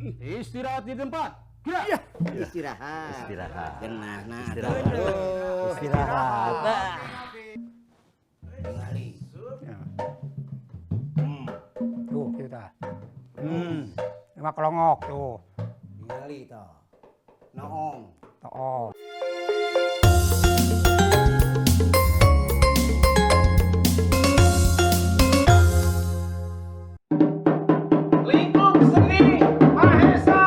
Istirahat di tempat. Gerak. Istirahat. Istirahat. Genah nah. Istirahat. Istirahat. Tuh kita. Lima kelongok tuh. Ningali toh. Noong. Toh. Lingkup Seni Mahesa.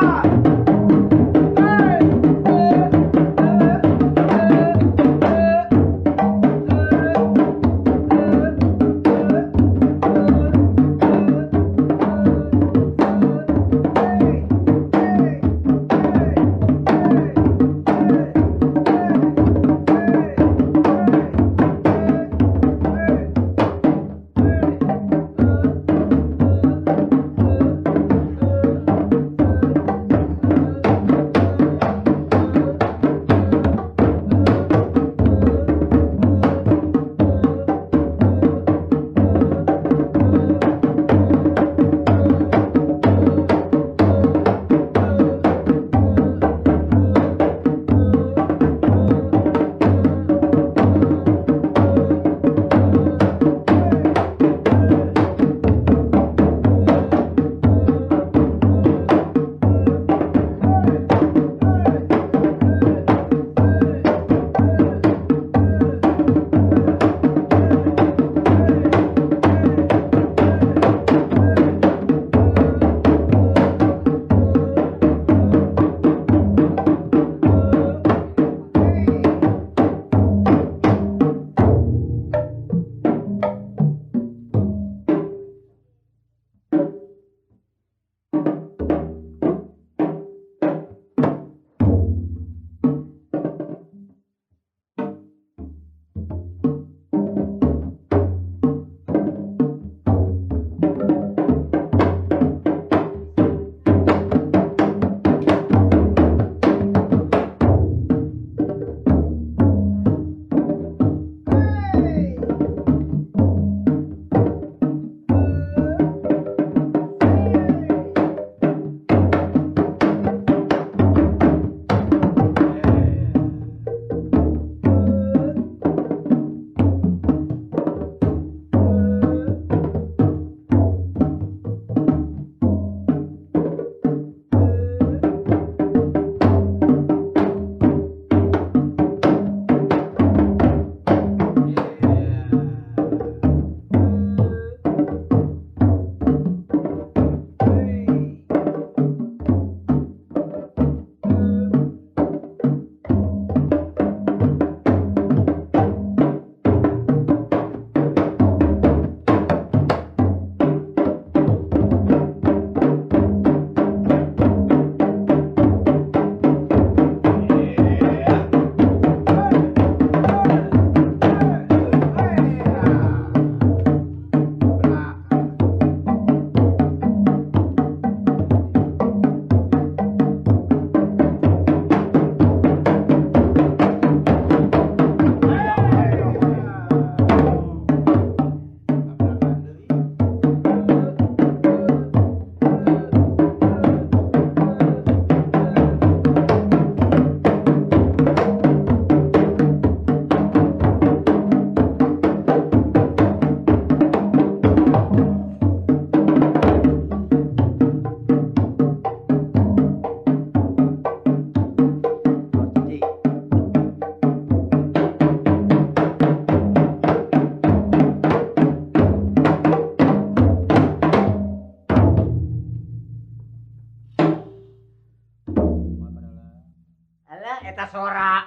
Eta sora.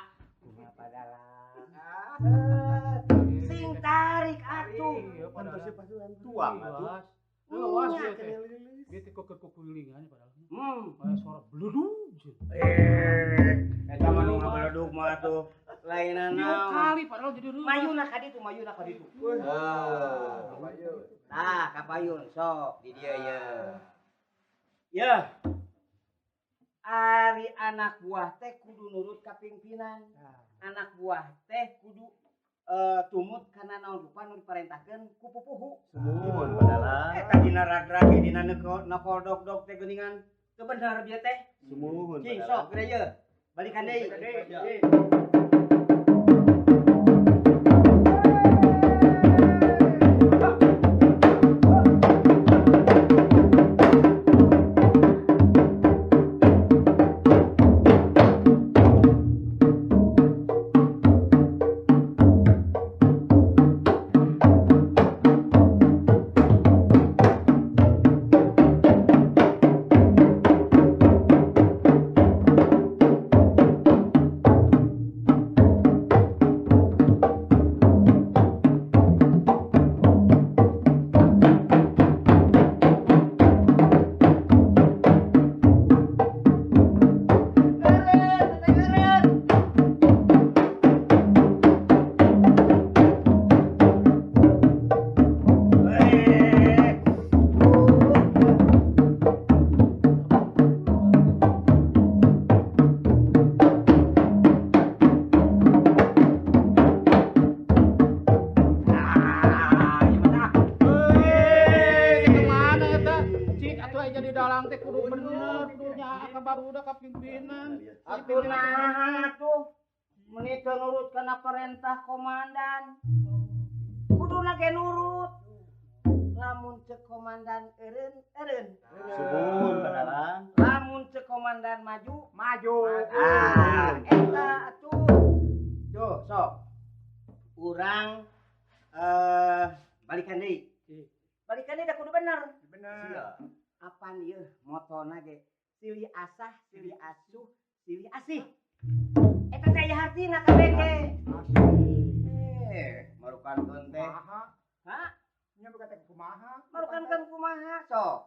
Sing tarik atuh. Pantasnya pasukan tuang atuh. Lewas ya teh. Dia teh kukulilingan padahal. Kayak suara beledug. Eta mah nu ngabeledug mah atuh. Lainna naon. Kali padahal jadi reuwas. Mayuna ka ditu, mayuna ka ditu. Tah, ka payun sok di dieu ye. Yeuh. Ari anak buah teh kudu nurut ka pimpinan. Anak buah teh kudu tumut kana naon rupa nu diparentahkeun ku pupuhu. Sumuhun padahal. Eta dina rag-rag dina nekoldog-dog teh geuningan. Teu bener bieu teh. Sumuhun. Cing sok geura ieu. Balikan deui. Perintah komandan kuduna ge nurut lamun cek komandan eureun eureun suhun padalang lamun cek komandan maju maju ah eta atuh tuh sok urang balikan deui balikan deui da kudu bener bener apan ieu motona ge silih asah silih asuh silih asih eta teh aya hartina kabeh ge. Marukankeun teh. Kumaha? Ha? Nya buka teh kumaha? Marukankeun kumaha sok.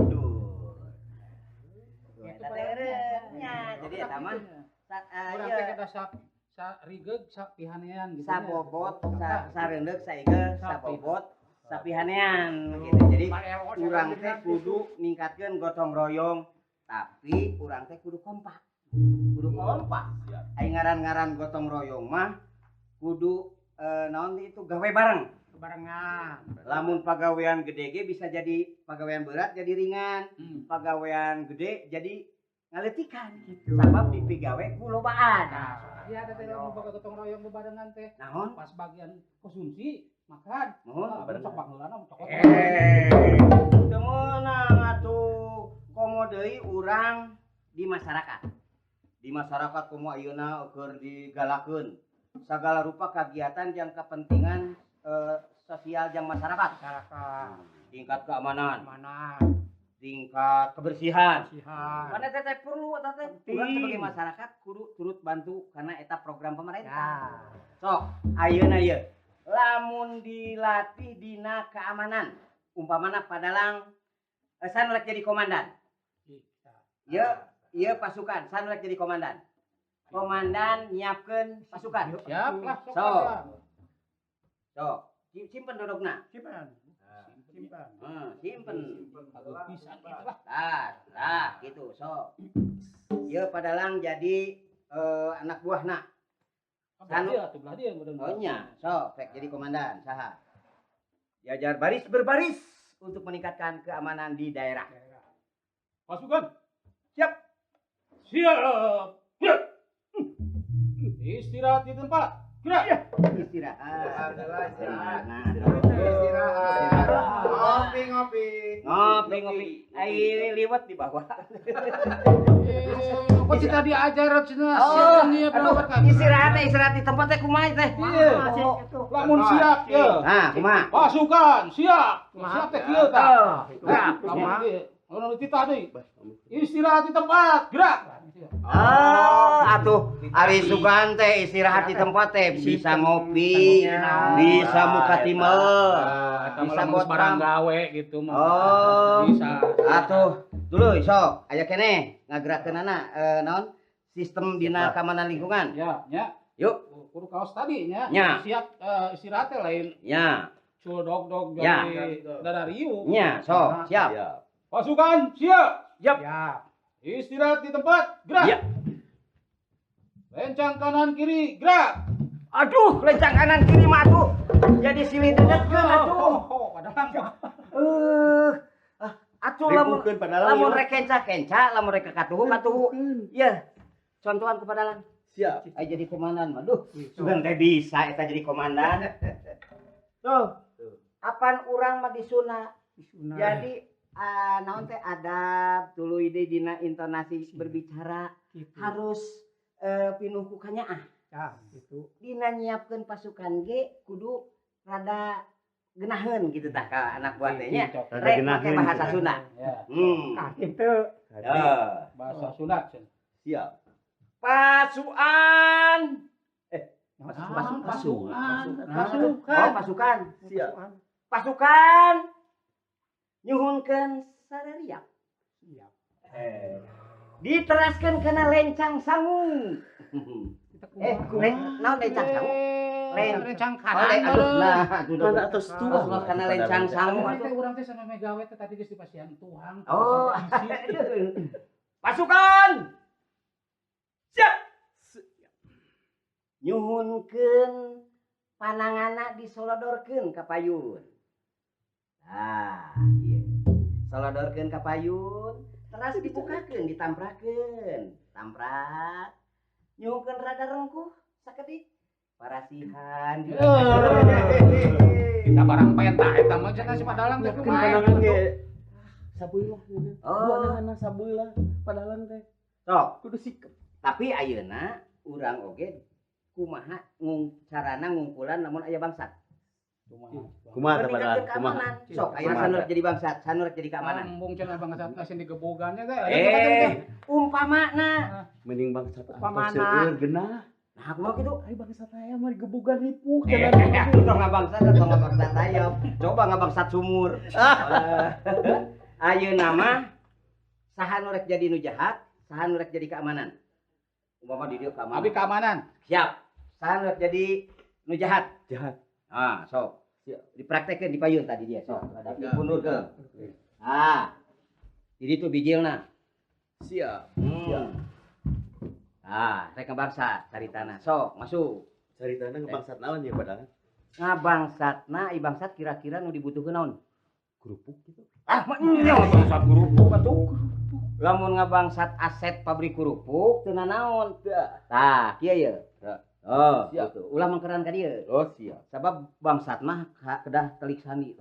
Duh. Eta teh nya. Jadi eta mah urang teh kada sa rigeug sapihanean gitu. Sabobot, sareundeuk saigel sabobot. Sapihanean gitu. Jadi urang teh kudu ningkatkeun gotong royong, tapi urang teh kudu kompak. Kudu kompak. Ai ngaran-ngaran gotong royong mah kudu naon itu gawe bareng. Barengan. Lamun pagawean gede ge bisa jadi pagawean berat jadi ringan, pagawean gede jadi ngaleutikan gitu. Sabab dipigawe ku lobaan. Nah, iya teh lamun boga gotong royong bebarengan teh. Naon? Pas bagian konsumsi makan. Mohon sok pangheulana cokot. Teu meunang atuh komo deui urang di masyarakat. Di masyarakat komo ayeuna keur digalakeun sagala rupa kagiatan jang kepentingan sosial jang masyarakat. Masyarakat. Tingkat keamanan, keamanan, tingkat kebersihan. Kebersihan. Karena teh perlu eta teh urang sebagai masyarakat kudu turut bantu karena eta program pemerintah. Ya. Sok ayeuna ieu lamun dilatih dina keamanan umpamana padalang san rek jadi komandan. Ieu ieu pasukan san rek jadi komandan. Komandan nyiapkeun pasukan. Siap lah sok. Sok. Simpen dodogna. Simpen. Simpen. Simpen. Pisan kitu lah. Tah, gitu sok. Ieu padalang jadi anak buahna. Sanu atuh belah dia mudah. Oh nya, sok rek jadi komandan saha. Diajar baris berbaris untuk meningkatkan keamanan di daerah. Pasukan. Siap. Siap. Gerak. Istirahat di tempat. Gerak. Istirahat. Istirahat. Nah, Istirahat. Ngopi ngopi. Ngopi ngopi. Ai liwat di bawah. Kok kita diajar cenah Oh, sia aduh, istirahat teh istirahat di tempat teh kumaha teh? Iya. Lamun siap ya. Nah, kumaha? Pasukan siap. Siap teh kieu tah. Nah, Lamun lamun titah deui. Istirahat di tempat. Gerak. Ah, atuh ari sugan teh istirahat di tempat teh bisa ngopi, bisa muka timel, bisa buat barang gawe gitu mah. Oh, bisa. Atuh, dulu sok aya keneh ngagerakeunana naon sistem dina keamanan lingkungan. Ya, nya. Yuk, kudu kaos tadi nya. Nya. Siap istirahat teh lain. Nya. Cul dog-dog jadi dadariu. Nya, sok, siap. Pasukan siap. Siap. Istirahat di tempat, gerak. Ya. Lencang kanan kiri, gerak. Aduh, lencang kanan kiri mah atuh. Jadi silih dedetkeun atuh. Padahal atuh lamun rek kenca-kenca, lamun rek katuhu-katuhu. Yeuh. Contohan ku padalang. Siap. Ai jadi komandan mah duh. Sugan teh bisa eta jadi komandan. Tuh. Apan urang mah disuna. Jadi naon teh adab tuluy deui dina intonasi berbicara harus pinuh ku kanyaah. Tah, gitu. Dina nyiapkeun pasukan ge kudu rada geunaheun gitu tah ka anak buah teh nya. Rek make bahasa Sunda. Tah kitu. Bahasa Sunda. Siap. Pasukan. Pasukan. Oh, pasukan. Siap. Pasukan. Nyuhunkeun sarariap. Siap. Diteraskeun kana lencang sangu. Naon lencang sangu? Lencang kanan. Nah, mana atos tuang. Kana lencang sangu atuh urang teh sama megawe teh tadi geus dipasihan tuang. Oh. Pasukan. Siap. Nyuhunkeun panangana disolodorkeun ka payun. Tah, ieu. Solodorkeun ka payun, teras dibukakeun, ditamprakeun. Tamprak. Nyuhunkeun rada rengkuh sakedik. Parasihan. Kita barang penta eta mah cenah si padalang teh kumaha. Panangan ge sabeulah. Dua sabeulah padalang teh. Sok, kudu sikep. Tapi ayeuna urang oge kumaha carana ngungkulan lamun aya bangsat. Kumaha teh padalang? Kumaha? Sok ayeuna sanur jadi bangsat, sanur jadi keamanan. Embung cenah bangsat nasi digebogannya teh. Umpamana mending bangsat atos seueur geunah. Nah, kumaha kitu? Ai bangsat aya mah digebugan ripuh cenah. Tong ngabangsat tong ngabangsat ayam. Coba ngabangsat sumur. Ayeuna mah saha nu rek jadi nu jahat, saha nu rek jadi keamanan. Umpama di dieu keamanan. Abi keamanan. Siap. Saha nu rek jadi nu jahat? Jahat. Ah, sok. Siap. Dipraktekeun di payun tadi dia, sok. Dipundurkeun. Ah. Jadi itu bijilna. Siap. Siap. Ah, rek ngabangsat caritana. Sok, masuk. Caritana ngabangsat naon ya padahal? Ngabangsatna, i bangsat kira-kira nu dibutuhkeun naon? Kerupuk gitu. Ah, mah nya bangsat kerupuk atuh. Lamun ngabangsat aset pabrik kerupuk teu nanaon. Tah, kieu ye. Oh, siap. Gitu. Ulah mangkeran ka dieu. Oh, siap. Sabab bangsat mah kedah telik sandi.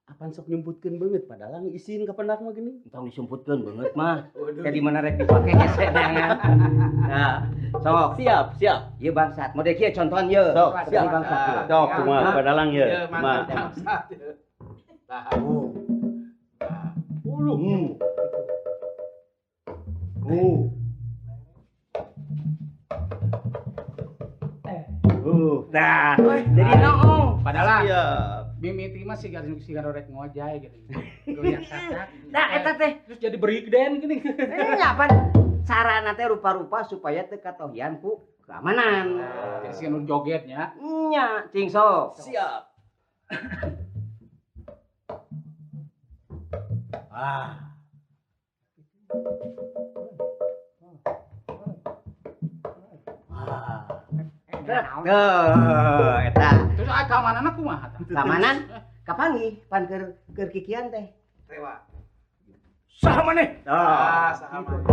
Apan sok nyumputkeun beungeut padalang isin ka pendak mah geuning. Entong disumputkeun beungeut mah. Jadi mana rek dipake hese neangan. Nah, sok. Siap, siap. Ieu bangsat. Model kieu contohan ieu. Sok, siap. Bangsat. Sok kumaha padalang ieu? Kumaha? Bangsat. Tah. Ulu. Nah, jadi noong. Padahal siap. Mimiti mah siga rek ngojay gitu. Goyang katak. Nah, eta teh terus jadi break dance gini. Nya pan carana teh rupa-rupa supaya teu katohian ku keamanan. Jadi siga nu jogetnya. Nya, cing sok. Siap. Ah. Tuh, eta. Terus aya keamananna kumaha tah? Keamanan kapanggih pan keur kikian teh. Rewa. Saha maneh? Ah, saha maneh.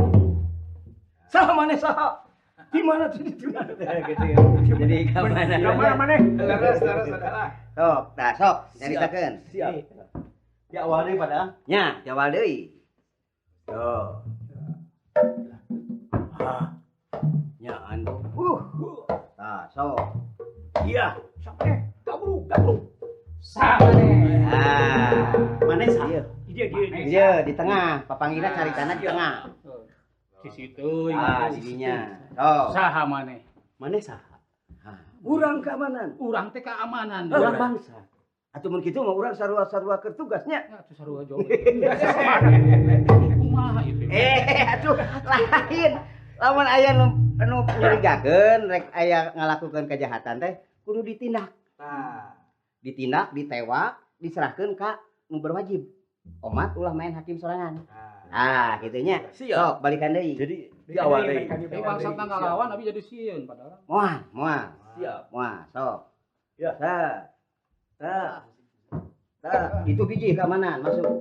Saha maneh saha? Di mana tuh di mana gitu ya. Jadi keamanan. Di mana maneh? Leres, leres adalah. Sok, tah sok nyaritakeun. Siap. Di awal deui pada. Nya, di awal deui. Tuh. Ah. Nya anu. Tah, sok. Iya, sok teh. Gabruk, gabruk. Saha maneh? Ah, maneh saha? Dia dia. Iya, di tengah. Papanggihna caritana di tengah. Di situ. Ah, di dinya. Sok. Saha maneh? Maneh saha? Urang keamanan. Urang teh keamanan. Urang bangsa. Atuh mun kitu mah urang sarua-sarua keur tugasnya. Atuh sarua joget. Kumaha ieu teh? Atuh lain. Lamun aya nu nyurigakeun rek aya ngalakukeun kejahatan teh kudu ditindak. Tah. Ditindak, ditewak, diserahkeun ka nu berwajib. Omat ulah main hakim sorangan. Ah, kitu nya. Siap. Sok balikan deui. Jadi di awal deui. Tapi bangsatna ngalawan abi jadi sieun padahal. Moal, moal. Siap. Moal, sok. Ya. Sa. Tah. Tah, itu biji keamanan masuk.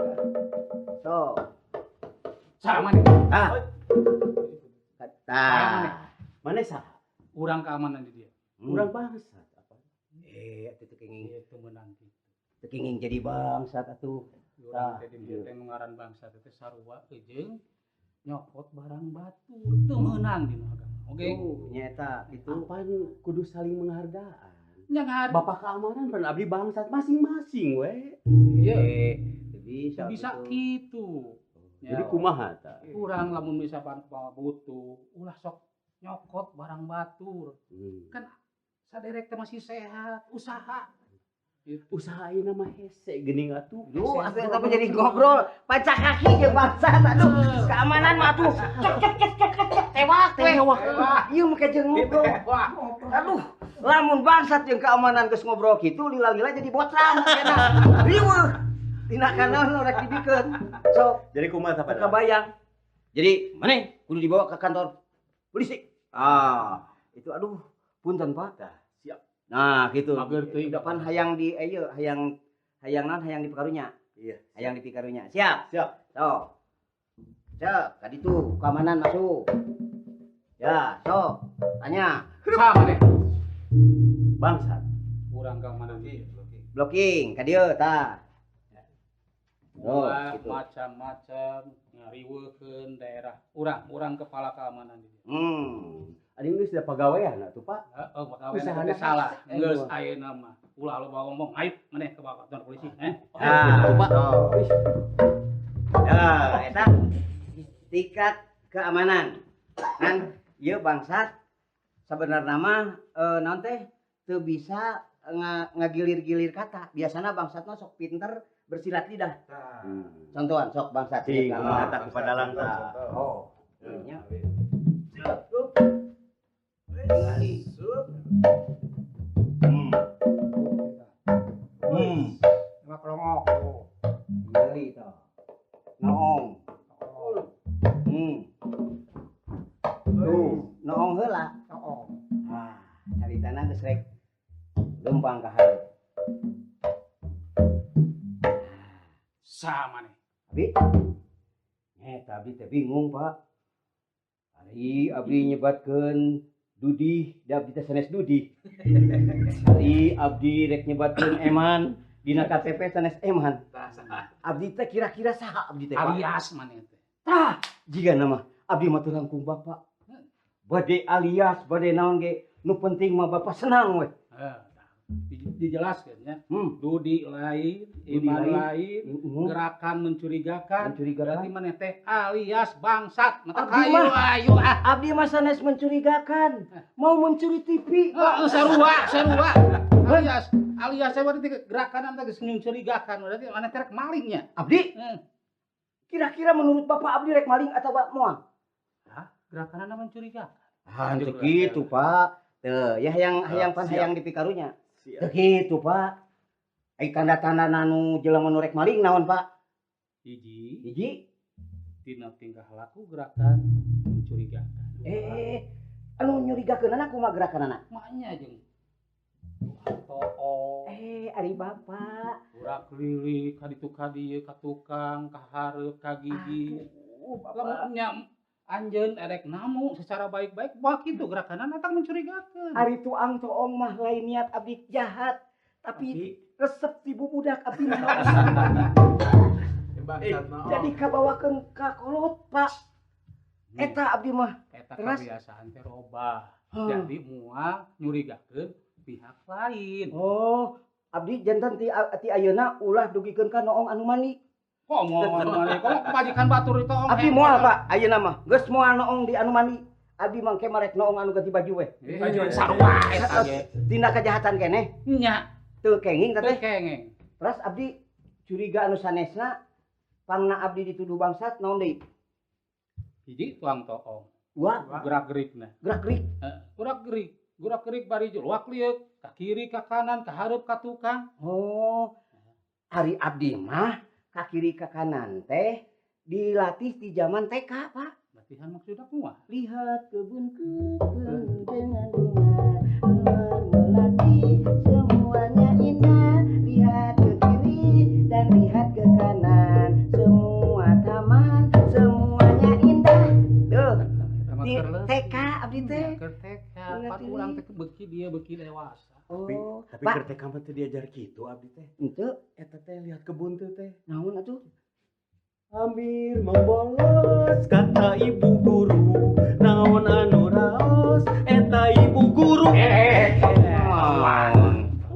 So. Sama nih. Ah. Tah. Mana saha? Urang keamanan di dia. Urang bangsat apa? Eh, atuh teu kenging. Itu meunang kitu. Teu kenging jadi bangsat atuh. Urang teh di dieu teh ngaran bangsat teh sarua jeung nyokot barang batur teu meunang dina agama. Oke. Nya eta kitu. Apaan kudu saling menghargaan. Nya ngahar. Bapak keamanan dan abdi bangsat masing-masing we. Iya. Bisa bisa kitu. Jadi kumaha tah? Urang lamun misalkan butuh ulah sok nyokot barang batur. Kan saderek teh masih sehat, usaha. Gitu. Usaha ayeuna mah hese geuning atuh. Duh, atuh eta mah jadi ngobrol pacak kaki jeung bangsat aduh. Keamanan mah atuh. Cek cek cek cek cek tewak we. Ieu mah jeung ngobrol. Aduh, lamun bangsat jeung keamanan geus ngobrol kitu lila-lila jadi botram kena. Riweuh. Tina kana nu rek dibikeun. Sok. Jadi kumaha tah pada? Kabayang. Jadi maneh kudu dibawa ke kantor polisi. Ah, itu aduh, punten Pak. Tah, siap. Nah, gitu. Mager teuing. Depan hayang di ieu, hayang hayang naon hayang dipikarunya. Iya. Hayang dipikarunya. Siap. Siap. Sok. Cek, ka ditu keamanan masuk. Ya, sok. Tanya. Saha maneh? Bangsat. Urang keamanan di blocking ka dieu tah. Oh, gitu. Macam-macam ngariweukeun daerah urang, urang kepala keamanan di dieu. Ari geus da pagawean atuh Pak. Heeh, pagawean teh salah. Geus ayeuna mah. Ulah loba ngomong, ayo maneh ke kantor polisi, eh. Nah, Pak. Ya, eta tingkat keamanan. Kan ieu bangsat sabenerna mah naon teh teu bisa ngagilir-gilir kata. Biasana bangsat mah sok pinter bersilat lidah. Contohan sok bangsat. Cing, kata ku padalang tah. Oh. Nya. Tingali. Ngelongok. Tingali tah. Noong. Tuh, noong heula. Noong. Ah, caritana geus rek leumpang ka hareup. Sama nih. Abi. Eta abdi teh bingung, Pak. Ari abdi nyebatkeun Dudi, da abdi teh sanes Dudi. Ari abdi rek nyebatkeun Eman, dina KTP sanes Eman. Abdi teh kira-kira saha abdi teh, Pak? Alias maneh teh. Tah, jigana mah abdi mah teu langkung Bapak. Bade alias, bade naon ge, nu penting mah Bapak senang we. Dijelaskan ya. Dudi lain, Iman lain, gerakan mencurigakan. Berarti maneh teh alias bangsat. Mata kayu ayo ah. Abdi mah sanes mencurigakan, mau mencuri TV. Heeh, sarua, sarua. Alias, alias saya berarti gerakan teh geus mencurigakan, berarti maneh teh rek malingnya. Abdi? Kira-kira menurut Bapak abdi rek maling atau moal? Hah? Gerakanna mencurigakan. Ah, teu kitu, Pak. Teu, ya hayang hayang pan hayang dipikarunya. Teu kitu, Pak. Ai tanda-tanda nu jelema nu rek maling naon, Pak? Hiji. Hiji. Tina tingkah laku gerakan mencurigakan. Anu nyurigakeunana kumaha gerakanana? Maknya jeung to'o. Ari Bapak. Urak lilik ka ditu ka dieu ka tukang, ka hareup, ka gigi. Lamun nya anjeun erek namu secara baik-baik bawa kitu gerakanana tang mencurigakeun. Ari tuang toong mah lain niat abdi jahat, tapi resep ti bubudak abdi mah. Jadi kabawakeun ka kolot, Pak. Eta abdi mah. Eta kebiasaan teh robah. Jadi moal nyurigakeun pihak lain. Oh, abdi janten ti ayeuna ulah dugikeun ka noong anu mandi. Kok moal anu mandi? Kok kebajikan batur itu ong? Abdi moal, Pak. Ayeuna mah geus moal noong di anu mandi. Abdi mah engke marek noong anu ganti baju we. Baju sarua eta ge. Tindak kejahatan keneh? Nya. Teu kenging teh. Teu kenging. Terus abdi curiga anu sanesna pangna abdi dituduh bangsat naon deui? Hiji tuang toong. Dua gerak-gerikna. Gerak-gerik. Heeh, gerak-gerik. Gerak-gerik bari luak lieuk, ka kiri ka kanan, ka hareup ka tukang. Oh. Ari abdi mah ka kiri ka kanan teh dilatih di zaman TK, Pak. Latihan maksudna kumaha? Lihat kebunku penuh dengan bunga, melati semuanya indah. abdi teh. Keur TK, pan urang teh beuki dieu beuki dewasa. Oh, tapi keur TK mah teu diajar kitu abdi teh. Henteu, eta teh lihat kebun teh teh. Naon atuh? Amir membolos kata ibu guru, naon anu raos eta ibu guru.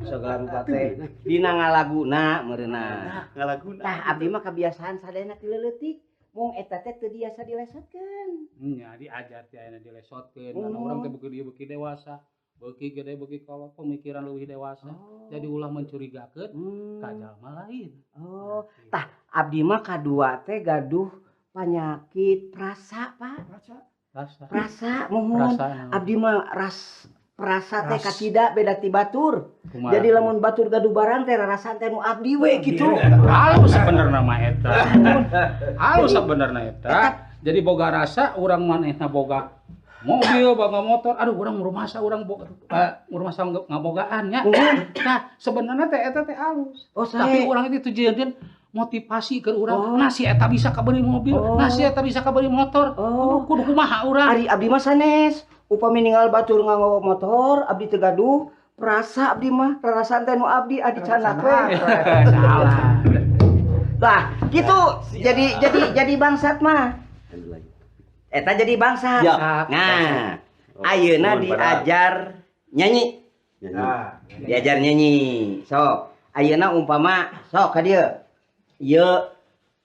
Segala rupa teh dina ngalaguna meureunna. Ngalaguna. Tah abdi mah kebiasaan sadayana ti leutik. Mung eta teh teu biasa dilesotkeun. Nya diajar teh ayeuna dilesotkeun karena urang teh beuki dieu beuki dewasa, beuki gede beuki kolot pemikiran leuwih dewasa. Jadi ulah mencurigakeun ka jalma lain. Oh, tah abdi mah kadua teh gaduh penyakit perasa, Pak. Rasa. Perasa muhun. Abdi mah ras perasa teh katidak beda ti batur. Jadi lamun batur gaduh barang teh rarasaan teh nu abdi we kitu. Halus sebenarna mah eta. Halus sebenarna eta. Jadi boga rasa urang manehna boga mobil, boga motor, aduh urang rumasa urang boga rumasa ngabogaan nya. Nah, sebenarnya teh eta teh halus. Oh, tapi urang itu tujuan motivasi ke urang, nah si eta bisa kabeli mobil, nah si eta bisa kabeli motor. Kudu kumaha urang. Ari abdi mah sanes. Upami ninggal batur nganggo motor, abdi teu gaduh, perasa abdi mah, rarasaan teh nu abdi adi canak we. Salah. Lah, gitu jadi bangsat mah. Eta jadi bangsat. Nah, ayeuna diajar nyanyi. Diajar nyanyi. Sok, ayeuna umpama sok ka dieu. Ieu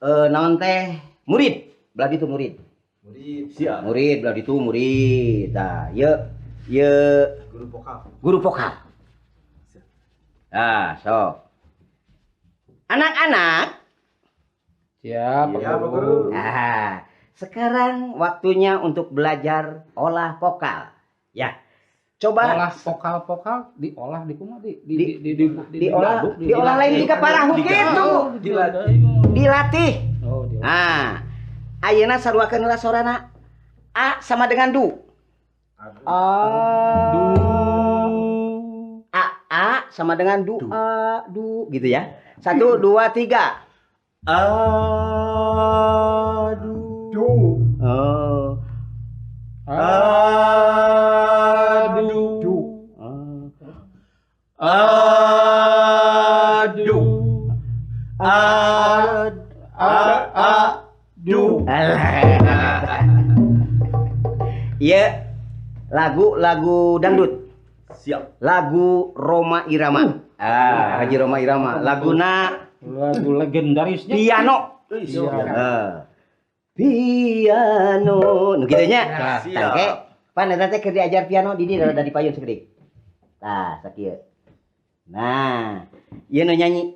naon teh murid, belah ditu murid. Murid. Siap. Murid belah ditu murid. Tah, ieu ieu guru vokal. Guru vokal. Nah, sok. Anak-anak. Siap, Pak Guru. Nah, sekarang waktunya untuk belajar olah vokal. Ya. Coba olah vokal-vokal diolah di kumaha di diolah diolah lain di parahu kitu. Dilatih. Oh, dilatih. Nah, ayeuna saruakeun heula sorana. A sama dengan du. A. Du. A A sama dengan du. A du gitu ya. 1 2 3. Aduh. Du. Oh. Aduh. Du. Aduh. A A du. Iya, lagu-lagu dangdut. Siap. Lagu Rhoma Irama. Ah, Haji Rhoma Irama. Laguna lagu legendarisnya Piano. Iya. Piano. Nu kitu nya. Siap. Tangke, pan eta teh keur diajar piano di dieu dari payun sakedik. Tah, sakieu. Nah, ieu nu nyanyi.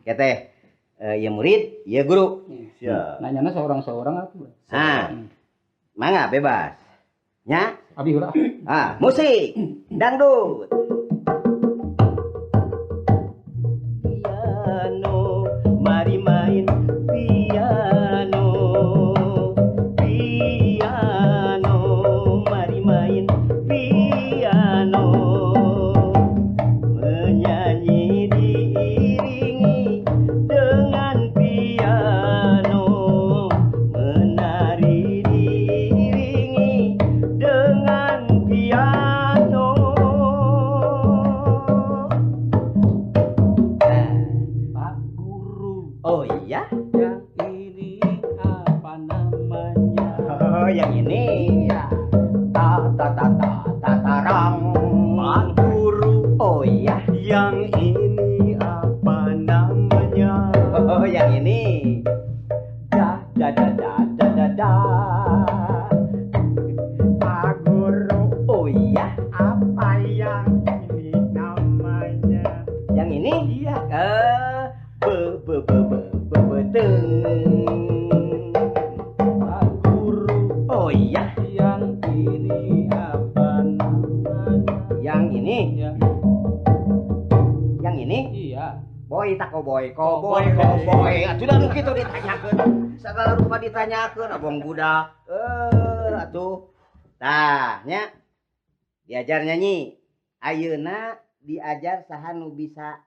Kieu teh. Ieu murid, ieu guru. Siap. Nanyana seorang-seorang atuh. Nah, mangga bebas. Nya? Abi heula. Ah, musik dangdut. Piano, mari main piano. Piano, mari main piano. Menyanyi diiringi dengan piano, menari diiringi dengan piano. Pak Guru. Oh iya, yang ini apa namanya? Oh, yang ini. Iya. Ta ta ta ta ta tarang. Pak Guru. Oh iya. Yang ini apa namanya? Oh, yang ini. Da da da da da da da. Pak Guru. Oh iya. Apa yang ini namanya? Yang ini? Iya. Be be be be be beteng. Pak Guru. Oh iya. Yang ini apa namanya? Yang ini? Iya. Yang ini? Iya. Boy tak koboy, koboy, koboy. Atuh da nu kitu ditanyakeun. Segala rupa ditanyakeun abong budak. Atuh. Tah nya. Diajar nyanyi. Ayeuna diajar saha nu bisa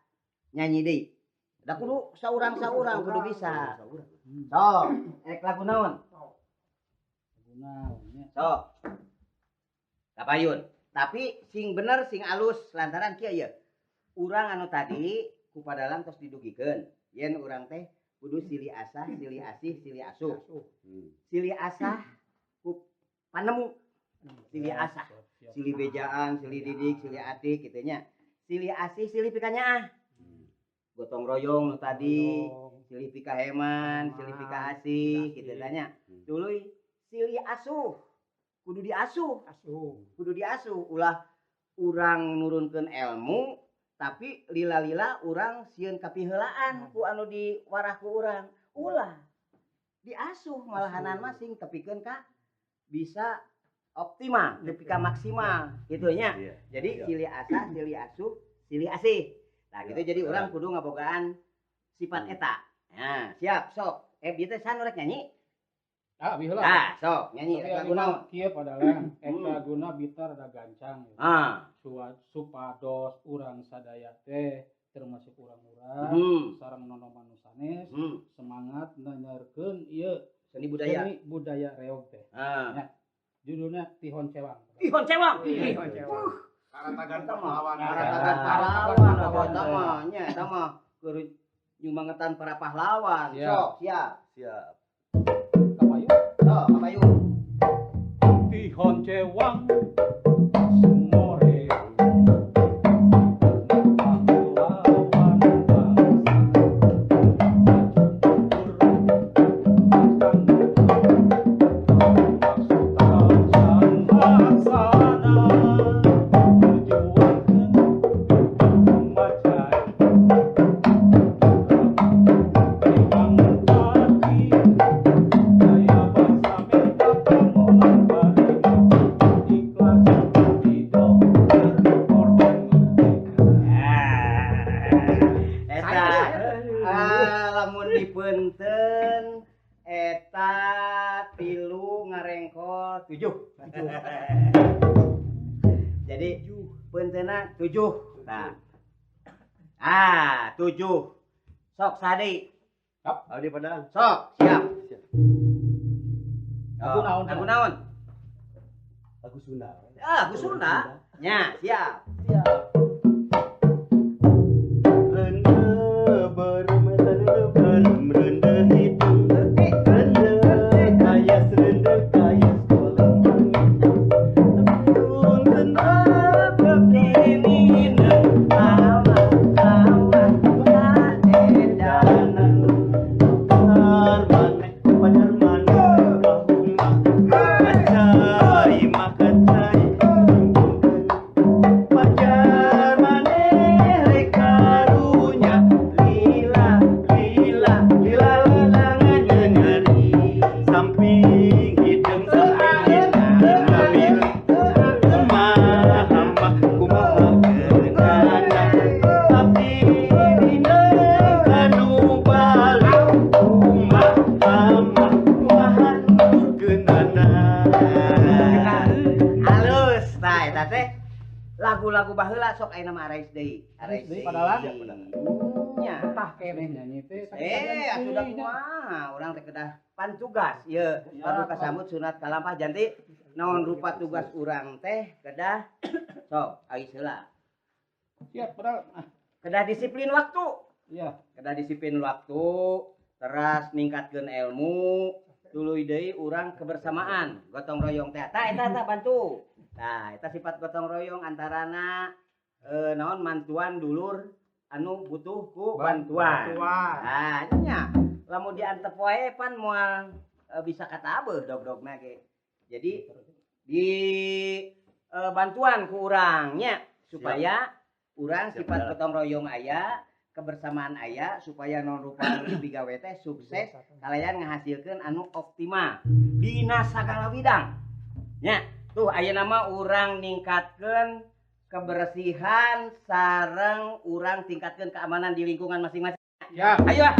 nyanyi deui. Da kudu saurang-saurang kudu bisa. Sok, rek lagu naon? Lagu naon nya? Sok. Kapayun. Tapi sing bener sing alus lantaran kieu ye. Urang anu tadi ku padalang tos didugikeun. Yen urang teh kudu silih asah, silih asih, silih asuh. Silih asah ku panemu. Silih asah, silih bejaan, silih didik, silih atik kitu nya. Silih asih, silih pikanyaah. Gotong royong nu tadi, silih pikaheman, silih pikaasih kitu tanya. Tuluy silih asuh. Kudu diasuh. Kudu diasuh ulah urang nurunkeun ilmu tapi lila-lila urang sieun kapiheulaan ku anu diwarah ku urang. Ulah diasuh malahanan mah sing tepikeun ka bisa optimal, nepi ka maksimal kitu nya. Jadi silih asah, silih asuh, silih asih. Nah, gitu jadi urang kudu ngabogaan sifat eta. Nah, siap sok. Bieu teh saha nu rek nyanyi? Ah, bieu heula. Nah, sok nyanyi rek lagu naon? Kieu padalang eta laguna bitar da gancang. Ah. Supados urang sadaya teh termasuk urang-urang sareng nonoman nu sanes semangat nanyarkeun ieu seni budaya. Seni budaya reog teh. Ah. Ya. Judulna Tihon Cewang. Tihon Cewang. Tihon Cewang. Karatagan pahlawan. Karatagan pahlawan eta mah nya eta mah keur nyumangetan para pahlawan. Sok, siap. Siap. Kapayu. Sok, kapayu. Tihon Cewang sumore pahlawan bangsa. Dipunten eta 3 ngarengkol 7. Jadi puntenna 7. Nah. Ah, 7. Sok sadi. Abdi padang. Sok, siap. Lagu naon? Lagu naon? Lagu Sunda. Ah, lagu Sunda. Nya, siap. Siap. Rende berem rende hitung rende kayas koleng punten begini sama-sama edanan pajar maneh kahuma kacai makacai pajar maneh rek karunya lila lila lila langan nyeri samping hideung samping hideung kumaha kumaha keunana tapi dina kanu balik kumaha kumaha keunana. Halus tah eta teh lagu-lagu baheula sok ayeuna mah arais deui. Arais deui padalang. Nya. Betah keneh nyanyi teh. Atuh da kumaha urang teh kedah pan tugas ieu padu kasambut sunat kalampah janti naon rupa tugas urang teh kedah sok ais heula. Siap padahal. Kedah disiplin waktu. Iya. Kedah disiplin waktu, teras ningkatkeun ilmu, tuluy deui urang kebersamaan, gotong royong teh. Tah eta tah bantu. Tah eta sifat gotong royong antarana naon mantuan dulur anu butuh ku bantuan. Nah, nya lamun diantep wae pan moal bisa katabeuh dog-dogna ge. Jadi di bantuan ku urang nya supaya urang sifat gotong royong aya, kebersamaan aya supaya non rupa anu dipigawe teh sukses kalayan ngahasilkeun anu optimal dina sagala bidang. Nya, tuh ayeuna mah urang ningkatkeun kebersihan sareng urang tingkatkeun keamanan di lingkungan masing-masing. Ya. Ayo ah.